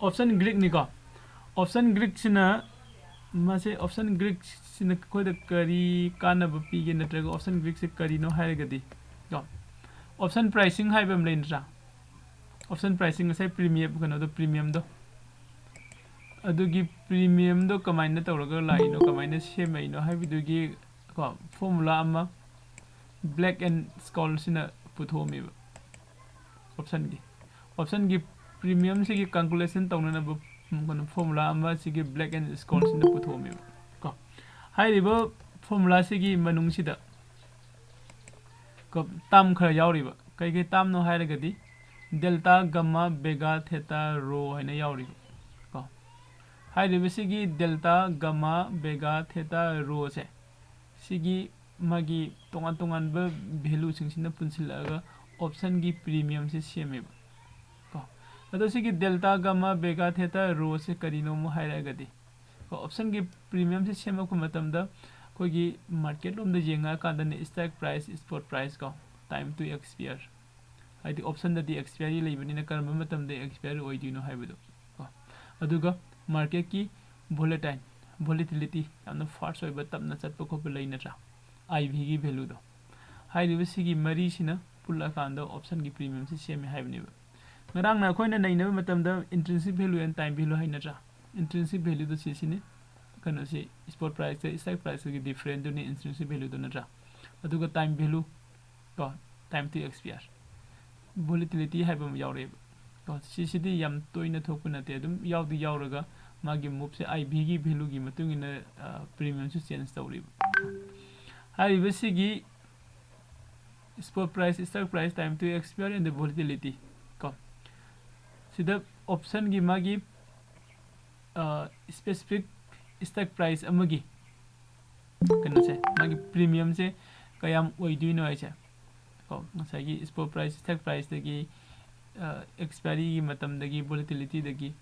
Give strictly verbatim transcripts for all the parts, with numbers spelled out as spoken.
Option Greek ꯅꯤꯀꯣ꯫ Option Greek ꯁꯤꯅ, ꯃꯁꯦ Option Greek ꯁꯤꯅ ꯑꯩꯈꯣꯏꯗ ꯀꯔꯤ ꯀꯥꯟꯅꯕ ꯄꯤꯒꯦ, ꯅꯠꯇ꯭ꯔꯒ Option Greek ꯁꯦ ꯀꯔꯤꯅꯣ ꯍꯥꯏꯔꯒꯗꯤ ꯀꯣ, option pricing ꯍꯥꯏꯕ ꯑꯃ ꯂꯩ ꯅꯠꯇ꯭ꯔꯥ? Option pricing, ꯉꯁꯥꯏ premium, ꯀꯩꯅꯣꯗꯣ, premium ꯗꯣ, ꯑꯗꯨꯒꯤ premium ꯗꯣ ꯀꯃꯥꯏꯅ ꯇꯧꯔꯒ ꯂꯥꯛꯏꯅꯣ, ꯀꯃꯥꯏꯅ ꯁꯦꯝꯃꯛꯏꯅꯣ ꯍꯥꯏꯕꯗꯨꯒꯤ ꯀꯣ, formula ꯑꯃ Black and Scholes ꯁꯤꯅ ꯄꯨꯊꯣꯛꯑꯝꯃꯦꯕ꯫ Option ꯒꯤ, option ꯒꯤ premium ꯁꯤꯒꯤ calculation ꯇꯧꯅꯅꯕ, ꯎꯝ, ꯀꯩꯅꯣ, formula ꯑꯃ ꯁꯤꯒꯤ Black and Scholes ꯁꯤꯅ ꯄꯨꯊꯣꯛꯑꯝꯃꯦꯕ ꯀꯣ꯫ ꯍꯥꯏꯔꯤꯕ formula ꯁꯤꯒꯤ ꯃꯅꯨꯡꯁꯤꯗ ꯀꯣ, term ꯈꯔ ꯌꯥꯎꯔꯤꯕ꯫ ꯀꯩꯀꯩ term ꯅꯣ ꯍꯥꯏꯔꯒꯗꯤ delta, gamma, vega, theta, rho ꯍꯥꯏꯅ ꯌꯥꯎꯔꯤꯕ ꯀꯣ꯫ ꯍꯥꯏꯔꯤꯕꯁꯤꯒꯤ delta, gamma, vega, theta, rho ꯁꯦ, ꯁꯤꯒꯤ ꯃꯥꯒꯤ ꯇꯣꯉꯥꯟ ꯇꯣꯉꯥꯟꯕ value ꯁꯤꯡꯁꯤꯅ ꯄꯨꯟꯁꯤꯜꯂꯛꯑꯒ option ꯒꯤ premium ꯁꯦ ꯁꯦꯝꯃꯦꯕ ꯀꯣ꯫ ꯑꯗꯣ ꯁꯤꯒꯤ delta, gamma, vega, theta, rho ꯁꯦ ꯀꯔꯤꯅꯣ ꯑꯃꯨꯛ ꯍꯥꯏꯔꯒꯗꯤ ꯀꯣ, option ꯒꯤ premium ꯁꯦ ꯁꯦꯝꯃꯛꯄ ꯃꯇꯝꯗ ꯑꯩꯈꯣꯏꯒꯤ market ꯂꯣꯝꯗ ꯌꯦꯡꯉꯛꯑꯀꯥꯟꯗꯅꯦ, strike price, spot price ꯀꯣ, time to expire, ꯍꯥꯏꯗꯤ option ꯗꯗꯤ expiry ꯂꯩꯕꯅꯤꯅ ꯀꯔꯝꯕ ꯃꯇꯝꯗ expiry ꯑꯣꯏꯗꯣꯏꯅꯣ ꯍꯥꯏꯕꯗꯣ ꯀꯣ꯫ ꯑꯗꯨꯒ market ꯀꯤ volatile, volatility, ꯌꯥꯝꯅ fast ꯑꯣꯏꯕ, ꯇꯞꯅ ꯆꯠꯄ ꯈꯣꯠꯄ ꯂꯩ ꯅꯠꯇ꯭ꯔꯥ, I V ꯒꯤ value ꯗꯣ꯫ ꯍꯥꯏꯔꯤꯕ ꯁꯤꯒꯤ ꯃꯔꯤꯁꯤꯅ ꯄꯨꯜꯂꯀꯥꯟꯗ option ꯒꯤ premium ꯁꯦ ꯁꯦꯝꯃꯦ ꯍꯥꯏꯕꯅꯦꯕ꯫ ꯉꯔꯥꯡꯅ ꯑꯩꯈꯣꯏꯅ ꯅꯩꯅꯕ ꯃꯇꯝꯗ intrinsic value and time value ꯍꯥꯏ ꯅꯠꯇ꯭ꯔꯥ? Intrinsic value ꯗꯣ ꯁꯤꯁꯤꯅꯤ, ꯀꯩꯅꯣꯁꯤ, spot price ꯇ strike price ꯀꯤ difference ꯗꯨꯅꯤ intrinsic value ꯗꯣ ꯅꯠꯇ꯭ꯔꯥ? ꯑꯗꯨꯒ time value ꯀꯣ, time to expire, volatility ꯍꯥꯏꯕ ꯑꯃ ꯌꯥꯎꯔꯛꯑꯦꯕ ꯀꯣ꯫ ꯁꯤꯁꯤꯗꯤ ꯌꯥꯝ ꯇꯣꯏꯅ ꯊꯣꯛꯄ ꯅꯠꯇꯦ, ꯑꯗꯨꯝ ꯌꯥꯎꯗꯤ ꯌꯥꯎꯔꯒ ꯃꯥꯒꯤ move ꯁꯦ I V ꯒꯤ value ꯒꯤ ꯃꯇꯨꯡ ꯏꯟꯅ, ꯑ, premium ꯁꯨ change ꯇꯧꯔꯤꯕ꯫ ꯍꯥꯏꯔꯤꯕꯁꯤꯒꯤ spot price, strike price, time to expire and the volatility ꯀꯣ, ꯁꯤꯗ option ꯒꯤ ꯃꯥꯒꯤ, ꯑ, specific strike price ꯑꯃꯒꯤ ꯀꯩꯅꯣꯁꯦ, ꯃꯥꯒꯤ premium ꯁꯦ ꯀꯌꯥꯝ ꯑꯣꯏꯗꯣꯏꯅꯣ ꯍꯥꯏꯁꯦ ꯀꯣ, ꯉꯁꯥꯏꯒꯤ spot price, strike price ꯇꯒꯤ, ꯑ, expiry ꯒꯤ ꯃꯇꯝꯗꯒꯤ, volatility ꯗꯒꯤ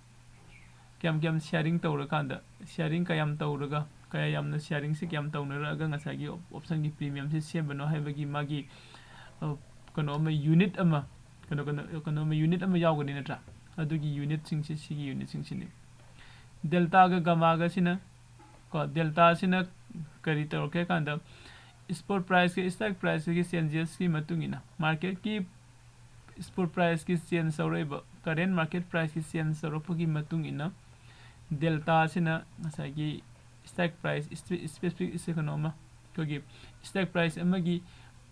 ꯀꯌꯥꯝ ꯀꯌꯥꯝ sharing ꯇꯧꯔꯀꯥꯟꯗ, sharing ꯀꯌꯥꯝ ꯇꯧꯔꯒ, ꯀꯌꯥ ꯌꯥꯝꯅ sharing ꯁꯦ ꯀꯌꯥꯝ ꯇꯧꯅꯔꯛꯑꯒ ꯉꯁꯥꯏꯒꯤ op-, option ꯒꯤ premium ꯁꯦ ꯁꯦꯝꯕꯅꯣ ꯍꯥꯏꯕꯒꯤ ꯃꯥꯒꯤ, ꯑ, ꯀꯩꯅꯣ ꯑꯃ, unit ꯑꯃ, ꯀꯩꯅꯣ, ꯀꯩꯅꯣ, ꯀꯩꯅꯣ ꯑꯃ, unit ꯑꯃ ꯌꯥꯎꯒꯅꯤ ꯅꯠꯇ꯭ꯔꯥ? ꯑꯗꯨꯒꯤ unitꯁꯤꯡꯁꯤ ꯁꯤꯒꯤ unitꯁꯤꯡꯁꯤꯅꯤ꯫ Deltaꯒ Gammaꯒꯁꯤꯅ ꯀꯣ, Deltaꯁꯤꯅ ꯀꯔꯤ ꯇꯧꯔꯛꯀꯦ ꯍꯥꯏ ꯀꯥꯟꯗ, spot priceꯀ strike priceꯀꯤ changesꯀꯤ ꯃꯇꯨꯡ ꯏꯟꯅ, marketꯀꯤ spot priceꯀꯤ change ꯇꯧꯔꯛꯏꯕ, current market priceꯀꯤ change ꯇꯧꯔꯛꯄꯒꯤ ꯃꯇꯨꯡ ꯏꯟꯅ, Deltaꯁꯤꯅ ꯉꯁꯥꯏꯒꯤ strike price, spe-, specific ꯀꯩꯅꯣ ꯑꯃ, ꯑꯩꯈꯣꯏꯒꯤ strike price ꯑꯃꯒꯤ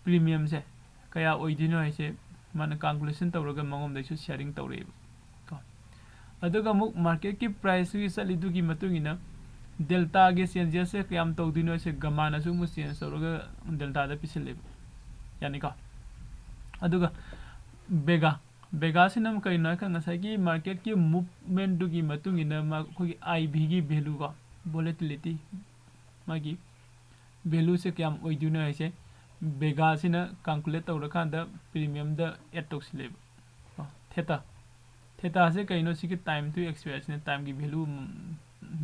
premiumꯁꯦ ꯀꯌꯥ ꯑꯣꯏꯗꯣꯏꯅꯣ ꯍꯥꯏꯁꯦ ꯃꯥꯅ calculation ꯇꯧꯔꯒ ꯃꯉꯣꯟꯗꯩꯁꯨ sharing ꯇꯧꯔꯛꯑꯦꯕ ꯀꯣ꯫ ꯑꯗꯨꯒ ꯑꯃꯨꯛ marketꯀꯤ priceꯇꯨꯒꯤ ꯆꯠꯂꯤꯗꯨꯒꯤ ꯃꯇꯨꯡ ꯏꯟꯅ Deltaꯒꯤ changesꯁꯦ ꯀꯌꯥꯝ ꯇꯧꯗꯣꯏꯅꯣ ꯍꯥꯏꯁꯦ Gammaꯅꯁꯨ ꯑꯃꯨꯛ change ꯇꯧꯔꯒ Deltaꯗ ꯄꯤꯁꯜꯂꯦꯕ꯫ ꯌꯥꯅꯤꯀꯣ? ꯑꯗꯨꯒ Vega, Vegaꯁꯤꯅ ꯑꯃꯨꯛ ꯀꯩꯅꯣ ꯍꯥꯏꯔꯀꯥꯟꯗ ꯉꯁꯥꯏꯒꯤ marketꯀꯤ movementꯗꯨꯒꯤ ꯃꯇꯨꯡ ꯏꯟꯅ ꯃꯥ-, ꯑꯩꯈꯣꯏꯒꯤ IVꯒꯤ value ꯀꯣ, volatility, ꯃꯥꯒꯤ valueꯁꯦ ꯀꯌꯥꯝ ꯑꯣꯏꯗꯣꯏꯅꯣ ꯍꯥꯏꯁꯦ Vegaꯁꯤꯅ calculate ꯇꯧꯔꯀꯥꯟꯗ premiumꯗ add ꯇꯧꯁꯤꯜꯂꯦꯕ꯫ ꯀꯣ, theta, thetaꯁꯦ ꯀꯩꯅꯣ? ꯁꯤꯒꯤ time to expire ꯁꯤꯅ timeꯒꯤ value, ꯎꯝ,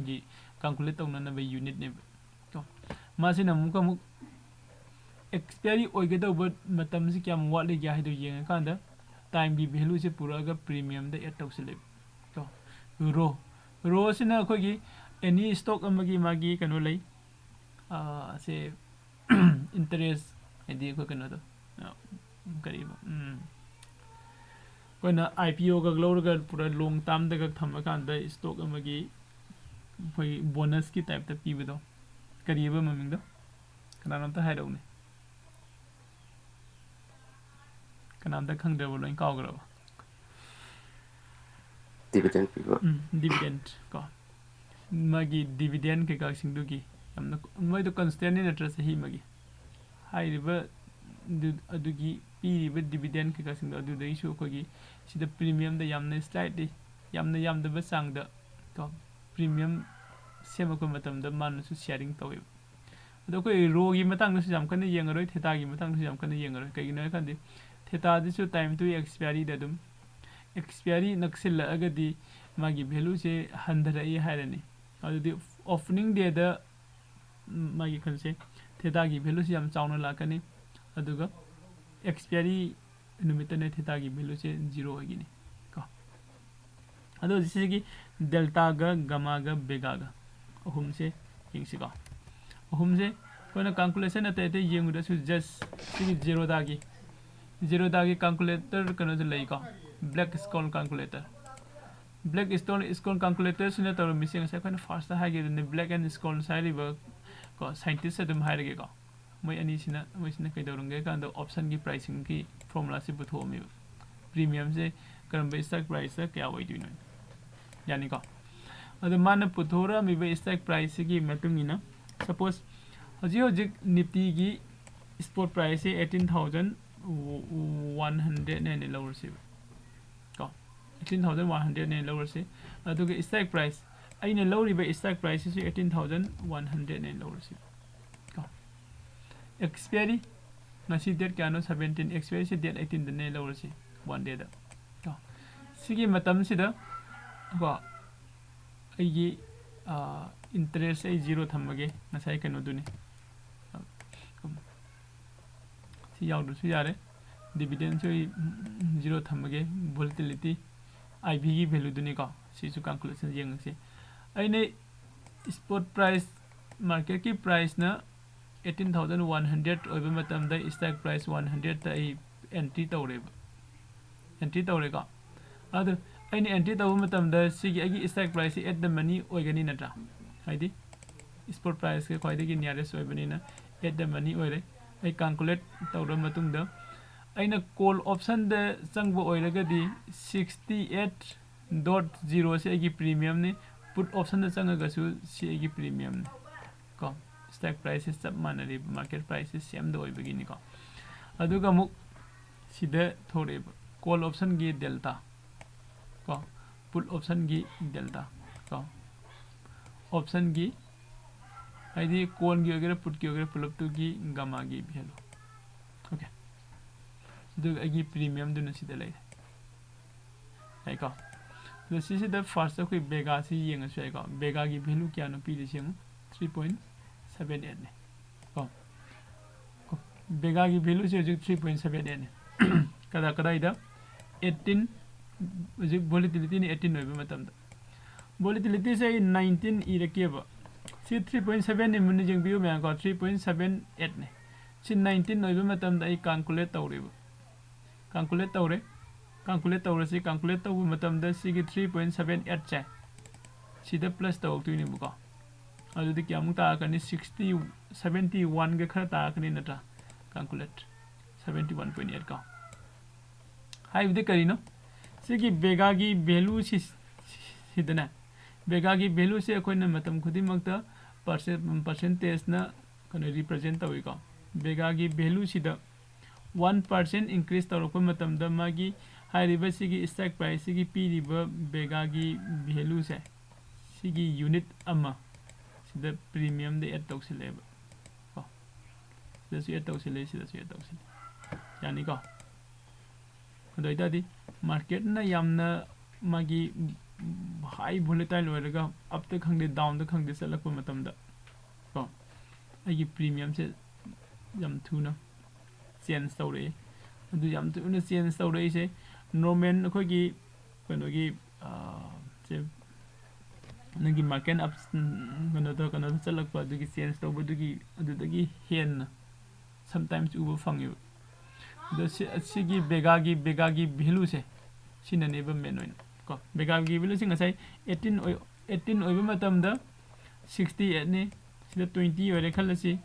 ꯒꯤ calculate ꯇꯧꯅꯅꯕ unitꯅꯦꯕ꯫ ꯀꯣ, ꯃꯥꯁꯤꯅ ꯑꯃꯨꯛꯀ ꯑꯃꯨꯛ expiry ꯑꯣꯏꯒꯗꯧꯕ ꯃꯇꯝꯁꯤ ꯀꯌꯥꯝ ꯋꯥꯠꯂꯤꯒꯦ ꯍꯥꯏꯗꯣ ꯌꯦꯡꯉꯀꯥꯟꯗ timeꯒꯤ valueꯁꯦ ꯄꯨꯔꯛꯑꯒ premiumꯗ add ꯇꯧꯁꯤꯜꯂꯦꯕ꯫ ꯀꯣ, rho, rhoꯁꯤꯅ ꯑꯩꯈꯣꯏꯒꯤ any stock ꯑꯃꯒꯤ ꯃꯥꯒꯤ ꯀꯩꯅꯣ ꯂꯩ, ꯑꯥ, ꯁꯦ, interest, ꯍꯥꯏꯗꯤ ꯑꯩꯈꯣꯏ ꯀꯩꯅꯣꯗꯣ, ꯑꯥ, ꯀꯔꯤꯕ, ꯎꯝ, ꯑꯩꯈꯣꯏꯅ IPOꯒ ꯂꯧꯔꯒ ꯄꯨꯔꯥ long termꯗꯒ ꯊꯝꯃꯀꯥꯟꯗ stock ꯑꯃꯒꯤ ꯑꯩꯈꯣꯏ bonusꯀꯤ typeꯇ ꯄꯤꯕꯗꯣ, ꯀꯔꯤꯕ ꯃꯃꯤꯡꯗꯣ? ꯀꯅꯥꯅꯣꯝꯇ ꯍꯥꯏꯔꯛꯎꯅꯦ꯫ ꯀꯅꯥꯝꯇ ꯈꯪꯗ꯭ꯔꯕꯣ? ꯂꯣꯏ ꯀꯥꯎꯈ꯭ꯔꯕꯣ? Dividend ꯄꯤꯕ꯫ ꯎꯝ, dividend ꯀꯣ꯫ ꯃꯥꯒꯤ dividend ꯀꯩꯀꯥꯁꯤꯡꯗꯨꯒꯤ ꯌꯥꯝꯅ, ꯃꯣꯏꯗꯣ constant ꯅꯠꯇ꯭ꯔꯥ ꯆꯍꯤ ꯑꯃꯒꯤ? ꯍꯥꯏꯔꯤꯕ ꯑꯗꯨ-, ꯑꯗꯨꯒꯤ ꯄꯤꯔꯤꯕ dividend ꯀꯩꯀꯥꯁꯤꯡꯗꯣ ꯑꯗꯨꯗꯒꯤꯁꯨ ꯑꯩꯈꯣꯏꯒꯤ ꯁꯤꯗ premiumꯗ ꯌꯥꯝꯅ slightly, ꯌꯥꯝꯅ ꯌꯥꯝꯗꯕ ꯆꯥꯡꯗ ꯀꯣ, premium ꯁꯦꯝꯃꯛꯄ ꯃꯇꯝꯗ ꯃꯥꯅꯁꯨ sharing ꯇꯧꯋꯦꯕ꯫ ꯑꯗꯣ ꯑꯩꯈꯣꯏ rhoꯒꯤ ꯃꯇꯥꯡꯗꯁꯨ ꯌꯥꯝ ꯀꯟꯅ ꯌꯦꯡꯉꯔꯣꯏ, thetaꯒꯤ ꯃꯇꯥꯡꯗꯁꯨ ꯌꯥꯝ ꯀꯟꯅ ꯌꯦꯡꯉꯔꯣꯏ꯫ ꯀꯩꯒꯤꯅꯣ ꯍꯥꯏ ꯀꯥꯟꯗ thetaꯗꯁꯨ time to expiryꯗ ꯑꯗꯨꯝ expiry ꯅꯛꯁꯤꯜꯂꯛꯑꯒꯗꯤ ꯃꯥꯒꯤ valueꯁꯦ ꯍꯟꯊꯔꯛꯏ ꯍꯥꯏꯔꯅꯤ꯫ ꯑꯗꯨꯗꯤ opening dayꯗ ꯃꯥꯒꯤ ꯀꯩꯅꯣꯁꯦ, thetaꯒꯤ valueꯁꯦ ꯌꯥꯝ ꯆꯥꯎꯅ ꯂꯥꯛꯀꯅꯤ, ꯑꯗꯨꯒ expiry ꯅꯨꯃꯤꯠꯇꯅ thetaꯒꯤ valueꯁꯦ zero ꯑꯣꯏꯒꯅꯤ ꯀꯣ꯫ ꯑꯗꯣ ꯁꯤꯒꯤ ꯗꯦꯜꯇꯥꯒ ꯒꯃꯥꯒ ꯕꯦꯒꯥꯒ ꯑꯍꯨꯝꯁꯦ ꯌꯦꯡꯁꯤꯀꯣ꯫ ꯑꯍꯨꯝꯁꯦ ꯑꯩꯈꯣꯏꯅ ꯀꯥꯜꯀꯨꯂꯦꯁꯟ ꯑꯇꯩ ꯑꯇꯩ ꯌꯦꯡꯕꯗꯁꯨ ꯖꯁ ꯁꯤꯒꯤ ꯖꯦꯔꯣꯗꯥꯒꯤ ꯖꯦꯔꯣꯗꯥꯒꯤ ꯀꯥꯜꯀꯨꯂꯦꯇꯔ ꯀꯩꯅꯣꯁꯨ ꯂꯩꯀꯣ, Black Scholes calculator. Black stone Scholes ꯀꯥꯜꯀꯨꯂꯦꯇꯔꯁꯤꯅ ꯇꯧꯔꯝꯃꯤꯁꯦ ꯉꯁꯥꯏ ꯑꯩꯈꯣꯏꯅ ꯐꯥꯔꯁꯇ ꯍꯥꯏꯈꯤꯕꯗꯨꯅꯤ, ꯕ꯭ꯂꯦꯛ ꯑꯦꯟ ꯁ꯭ꯀꯣꯜꯁ ꯍꯥꯏꯔꯤꯕ ꯀꯣ ꯁꯥꯏꯟꯇꯤꯁ ꯑꯗꯨꯝ ꯍꯥꯏꯔꯒꯦꯀꯣ꯫ ꯃꯣꯏ ꯑꯅꯤꯁꯤꯅ ꯃꯣꯏꯁꯤꯅ ꯀꯩꯗꯧꯔꯝꯒꯦ ꯀꯥꯟꯗ ꯑꯣꯞꯁꯟꯒꯤ ꯄ꯭ꯔꯥꯏꯁꯤꯡꯒꯤ ꯐꯣꯔꯃꯨꯂꯥꯁꯤ ꯄꯨꯊꯣꯛꯑꯝꯃꯦꯕ꯫ ꯄ꯭ꯔꯤꯃꯤꯌꯝꯁꯦ ꯀꯔꯝꯕ ꯁ꯭ꯇꯥꯛ ꯄ꯭ꯔꯥꯏꯁꯇ ꯀꯌꯥ ꯑꯣꯏꯗꯣꯏꯅꯣ? ꯌꯥꯅꯤꯀꯣ? ꯑꯗꯣ ꯃꯥꯅ ꯄꯨꯊꯣꯔꯛꯑꯝꯃꯤꯕ ꯁ꯭ꯇꯥꯛ ꯄ꯭ꯔꯥꯏꯁꯁꯤꯒꯤ ꯃꯇꯨꯡ ꯏꯟꯅ, ꯁꯄꯣꯁ ꯍꯧꯖꯤꯛ ꯍꯧꯖꯤꯛ ꯅꯤꯐꯇꯤꯒꯤ ꯁ꯭ꯄꯣꯠ ꯄ꯭ꯔꯥꯏꯁꯁꯦ eighteen thousand one hundred ꯍꯥꯏꯅ ꯂꯧꯔꯁꯦꯕ ꯀꯣ꯫ Eighteen thousand one hundred ꯍꯥꯏꯅ ꯂꯧꯔꯁꯤ꯫ ꯑꯗꯨꯒ ꯁ꯭ꯇꯥꯛ ꯄ꯭ꯔꯥꯏꯁ, ꯑꯩꯅ ꯂꯧꯔꯤꯕ ꯁ꯭ꯇꯥꯛ ꯄ꯭ꯔꯥꯏꯁꯁꯤꯁꯨ eighteen thousand one hundred ꯍꯥꯏꯅ ꯂꯧꯔꯁꯤ ꯀꯣ꯫ ꯑꯦꯛꯁꯄꯤꯌꯔꯤ ꯉꯁꯤ ꯗꯦꯠ ꯀꯌꯥꯅꯣ? Seventeen꯫ ꯑꯦꯛꯁꯄꯤꯌꯔꯤꯁꯤ ꯗꯦꯠ eighteenꯗꯅꯦ ꯂꯧꯔꯁꯤ, ꯋꯥꯟ ꯗꯦꯗ ꯀꯣ꯫ ꯁꯤꯒꯤ ꯃꯇꯝꯁꯤꯗ ꯀꯣ ꯑꯩꯒꯤ ꯏꯟꯇꯔꯦꯁ ꯑꯩ ꯖꯤꯔꯣ ꯊꯝꯃꯒꯦ, ꯉꯁꯥꯏ ꯀꯩꯅꯣꯗꯨꯅꯤ꯫ ꯁꯤ ꯌꯥꯎꯗ꯭ꯔꯁꯨ ꯌꯥꯔꯦ꯫ ꯗꯤꯕꯤꯗꯦꯟꯁꯨ ꯑꯩ ꯖꯤꯔꯣ ꯊꯝꯃꯒꯦ꯫ ꯚꯣꯂꯤꯇꯤꯂꯤꯇꯤ, ꯑꯥꯏ ꯚꯤꯒꯤ ꯚꯦꯂꯨꯗꯨꯅꯤꯀꯣ꯫ ꯁꯤꯁꯨ ꯀꯥꯜꯀꯨꯂꯦꯁꯟ ꯌꯦꯡꯉꯁꯤ꯫ ꯑꯩꯅ ꯁ꯭ꯄꯣꯠ ꯄ꯭ꯔꯥꯏꯁ, ꯃꯥꯔꯀꯦꯠꯀꯤ ꯄ꯭ꯔꯥꯏꯁꯅ eighteen thousand one hundred ꯑꯣꯏꯕ ꯃꯇꯝꯗ ꯁ꯭ꯇꯥꯛ ꯄ꯭ꯔꯥꯏꯁ one hundredꯇ ꯑꯩ ꯑꯦꯟꯇ꯭ꯔꯤ ꯇꯧꯔꯦꯕ꯫ ꯑꯦꯟꯇ꯭ꯔꯤ ꯇꯧꯔꯦꯀꯣ꯫ ꯑꯗꯨ ꯑꯩꯅ ꯑꯦꯟꯇ꯭ꯔꯤ ꯇꯧꯕ ꯃꯇꯝꯗ ꯁꯤꯒꯤ ꯑꯩꯒꯤ ꯁ꯭ꯇꯥꯛ ꯄ꯭ꯔꯥꯏꯁꯁꯤ at the money ꯑꯣꯏꯒꯅꯤ ꯅꯠꯇ꯭ꯔꯥ? ꯍꯥꯏꯗꯤ ꯁ꯭ꯄꯣꯠ ꯄ꯭ꯔꯥꯏꯁꯀ ꯈ꯭ꯋꯥꯏꯗꯒꯤ nearest ꯑꯣꯏꯕꯅꯤꯅ at the money ꯑꯣꯏꯔꯦ꯫ ꯑꯩ ꯀꯥꯜꯀꯨꯂꯦꯠ ꯇꯧꯔꯕ ꯃꯇꯨꯡꯗ ꯑꯩꯅ ꯀꯣꯜ ꯑꯣꯞꯁꯟꯗ ꯆꯪꯕ ꯑꯣꯏꯔꯒꯗꯤ sixty eight dot zero ꯁꯤ ꯑꯩꯒꯤ ꯄ꯭ꯔꯤꯃꯤꯌꯝꯅꯤ꯫ ꯄꯨꯠ ꯑꯣꯞꯁꯟꯗ ꯆꯪꯉꯒꯁꯨ ꯁꯤ ꯑꯩꯒꯤ ꯄ꯭ꯔꯤꯃꯤꯌꯝꯅꯤ ꯀꯣ꯫ ꯁ꯭ꯇꯥꯛ ꯄ꯭ꯔꯥꯏꯁꯁꯦ ꯆꯞ ꯃꯥꯟꯅꯔꯤꯕ, ꯃꯥꯔꯀꯦꯠ ꯄ꯭ꯔꯥꯏꯁꯁꯦ ꯁꯦꯝꯗ ꯑꯣꯏꯕꯒꯤꯅꯤꯀꯣ꯫ ꯑꯗꯨꯒ ꯑꯃꯨꯛ ꯁꯤꯗ ꯊꯣꯔꯛꯑꯦꯕ ꯀꯣꯜ ꯑꯣꯞꯁꯟꯒꯤ ꯗꯦꯜꯇꯥ ꯀꯣ, ꯄꯨꯠ ꯑꯣꯞꯁꯟꯒꯤ ꯗꯦꯜꯇꯥ ꯀꯣ, ꯑꯣꯞꯁꯟꯒꯤ ꯍꯥꯏꯗꯤ ꯀꯣꯜꯒꯤ ꯑꯣꯏꯒꯦꯔꯥ ꯄꯨꯠꯀꯤ ꯑꯣꯏꯒꯦꯔꯥ ꯄꯨꯂꯞꯇꯨꯒꯤ ꯒꯃꯥꯒꯤ ꯚꯦꯂꯨ꯫ ꯑꯣꯀꯦ, ꯑꯗꯨꯒ ꯑꯩꯒꯤ ꯄ꯭ꯔꯤꯃꯤꯌꯝꯗꯨꯅ ꯁꯤꯗ ꯂꯩꯔꯦ꯫ ꯌꯥꯏꯀꯣ? ꯑꯗꯣ ꯁꯤꯁꯤꯗ ꯐꯥꯔꯁꯇ ꯑꯩꯈꯣꯏ ꯕꯦꯒꯥꯁꯤ ꯌꯦꯡꯉꯁꯨ ꯌꯥꯏꯀꯣ꯫ ꯕꯦꯒꯥꯒꯤ ꯚꯦꯂꯨ ꯀꯌꯥꯅꯣ ꯄꯤꯔꯤꯁꯤ ꯌꯦꯡꯉꯨ, three point seven eight ꯅꯤ ꯀꯣ꯫ ꯀꯣ, ꯕꯦꯒꯥꯒꯤ ꯚꯦꯂꯨꯁꯤ ꯍꯧꯖꯤꯛ three point seven eight ꯅꯤ꯫ ꯀꯗꯥ-, ꯀꯗꯥꯏꯗ? Eighteen ꯍꯧꯖꯤꯛ ꯚꯣꯂꯤꯇꯤꯂꯤꯇꯤꯅ ꯑꯩꯠꯇꯤꯟ ꯑꯣꯏꯕ ꯃꯇꯝꯗ, ꯚꯣꯂꯤꯇꯤꯂꯤꯇꯤꯁꯦ ꯑꯩ ꯅꯥꯏꯟꯇꯤꯟ ꯏꯔꯛꯀꯦꯕ꯫ ꯁꯤ ꯊ꯭ꯔꯤ ꯄꯣꯏꯟ ꯁꯕꯦꯟꯅꯤ, ꯃꯨꯟꯅ ꯌꯦꯡꯕꯤꯌꯨ ꯃꯌꯥꯝꯀꯣ, ꯊ꯭ꯔꯤ ꯄꯣꯏꯟ ꯁꯕꯦꯟ ꯑꯩꯠꯅꯤ꯫ ꯁꯤ ꯅꯥꯏꯟꯇꯤꯟ ꯑꯣꯏꯕ ꯃꯇꯝꯗ ꯑꯩ ꯀꯥꯜꯀꯨꯂꯦꯠ ꯇꯧꯔꯦꯕ꯫ ꯀꯥꯜꯀꯨꯂꯦꯠ ꯇꯧꯔꯦ꯫ ꯀꯥꯜꯀꯨꯂꯦꯠ ꯇꯧꯔꯁꯤ꯫ ꯀꯥꯜꯀꯨꯂꯦꯠ ꯇꯧꯕ ꯃꯇꯝꯗ ꯁꯤꯒꯤ ꯊ꯭ꯔꯤ ꯄꯣꯏꯟ ꯁꯕꯦꯟ ꯑꯩꯠꯁꯦ ꯁꯤꯗ ꯄ꯭ꯂꯁ ꯇꯧꯔꯛꯇꯣꯏꯅꯦꯕꯀꯣ꯫ ꯑꯗꯨꯗꯤ ꯀꯌꯥꯃꯨꯛ ꯇꯥꯔꯛꯀꯅꯤ? ꯁꯤꯛꯁꯇꯤ, ꯁꯕꯦꯟꯇꯤ ꯋꯥꯟꯒ ꯈꯔ ꯇꯥꯔꯛꯀꯅꯤ ꯅꯠꯇ꯭ꯔꯥ? Calculate, seventy one point eight ꯀꯣ꯫ ꯍꯥꯏꯕꯗꯤ ꯀꯔꯤꯅꯣ? ꯁꯤꯒꯤ ꯕꯦꯒꯥꯒꯤ ꯚꯦꯂꯨꯁꯤ, ꯁꯤꯗꯅꯦ, ꯕꯦꯒꯥꯒꯤ ꯚꯦꯂꯨꯁꯦ ꯑꯩꯈꯣꯏꯅ ꯃꯇꯝ ꯈꯨꯗꯤꯡꯃꯛꯇ ꯄꯥꯔꯁꯦꯟ, ꯄꯥꯔꯁꯦꯟꯇꯦꯖꯅ ꯀꯩꯅꯣ ꯔꯤꯄ꯭ꯔꯖꯦꯟ ꯇꯧꯏꯀꯣ꯫ ꯕꯦꯒꯥꯒꯤ ꯚꯦꯂꯨꯁꯤꯗ ꯋꯥꯟ ꯄꯥꯔꯁꯦꯟ ꯏꯟꯀ꯭ꯔꯤꯁ ꯇꯧꯔꯛꯄ ꯃꯇꯝꯗ ꯃꯥꯒꯤ ꯍꯥꯏꯔꯤꯕ ꯁꯤꯒꯤ ꯁ꯭ꯇ꯭ꯔꯥꯏꯛ ꯄ꯭ꯔꯥꯏꯁꯁꯤꯒꯤ ꯄꯤꯔꯤꯕ ꯕꯦꯒꯥꯒꯤ ꯚꯦꯂꯨꯁꯦ, ꯁꯤꯒꯤ ꯌꯨꯅꯤꯠ ꯑꯃ ꯁꯤꯗ ꯄ꯭ꯔꯤꯃꯤꯌꯝꯗ ꯑꯦꯗ ꯇꯧꯁꯤꯜꯂꯦꯕ ꯀꯣ꯫ ꯁꯤꯗꯁꯨ ꯑꯦꯗ ꯇꯧꯁꯤꯜꯂꯦ, ꯁꯤꯗꯁꯨ ꯑꯦꯗ ꯇꯧꯁꯤꯜꯂꯦ꯫ ꯌꯥꯅꯤꯀꯣ? ꯑꯗꯨ ꯑꯣꯏꯇꯥꯔꯗꯤ ꯃꯥꯔꯀꯦꯠꯅ ꯌꯥꯝꯅ ꯃꯥꯒꯤ ꯍꯥꯏ ꯚꯣꯂꯦꯇꯥꯏꯜ ꯑꯣꯏꯔꯒ ꯑꯞꯇ ꯈꯪꯗꯦ ꯗꯥꯎꯟꯗ ꯈꯪꯗꯦ ꯆꯠꯂꯛꯄ ꯃꯇꯝꯗ ꯀꯣ, ꯑꯩꯒꯤ ꯄ꯭ꯔꯤꯃꯤꯌꯝꯁꯦ ꯌꯥꯝ ꯊꯨꯅ ꯆꯦꯟꯖ ꯇꯧꯔꯛꯏ꯫ ꯑꯗꯨ ꯌꯥꯝ ꯊꯨꯅ ꯆꯦꯟꯖ ꯇꯧꯔꯛꯏꯁꯦ ꯅꯣꯔꯃꯦꯜ ꯑꯩꯈꯣꯏꯒꯤ ꯀꯩꯅꯣꯒꯤ, ꯑꯥ, ꯁꯦ, ꯅꯪꯒꯤ ꯃꯥꯔꯀꯦꯠ ꯑꯞ, ꯀꯩꯅꯣꯗ, ꯀꯩꯅꯣꯗ ꯆꯠꯂꯛꯄ ꯑꯗꯨꯒꯤ ꯆꯦꯟꯖ ꯇꯧꯕꯗꯨꯒꯤ ꯑꯗꯨꯗꯒꯤ ꯍꯦꯟꯅ ꯁꯝꯇꯥꯏꯝꯁ ꯎꯕ ꯐꯪꯉꯦꯕ꯫ ꯑꯗꯣ ꯁꯤ, ꯁꯤꯒꯤ ꯕꯦꯒꯥꯒꯤ, ꯕꯦꯒꯥꯒꯤ ꯚꯦꯂꯨꯁꯦ ꯁꯤꯅꯅꯦꯕ ꯃꯦꯟ ꯑꯣꯏꯅ ꯀꯣ꯫ ꯕꯦꯒꯥꯒꯤ ꯚꯦꯂꯨꯁꯦ ꯉꯁꯥꯏ ꯑꯩꯠꯇꯤꯟ ꯑꯣꯏ-, ꯑꯩꯠꯇꯤꯟ ꯑꯣꯏꯕ ꯃꯇꯝꯗ ꯁꯤꯛꯁꯇꯤ ꯑꯩꯠꯅꯤ, ꯁꯤꯗ ꯇ꯭ꯋꯦꯟꯇꯤ ꯑꯣꯏꯔꯦ ꯈꯜꯂꯁꯤ꯫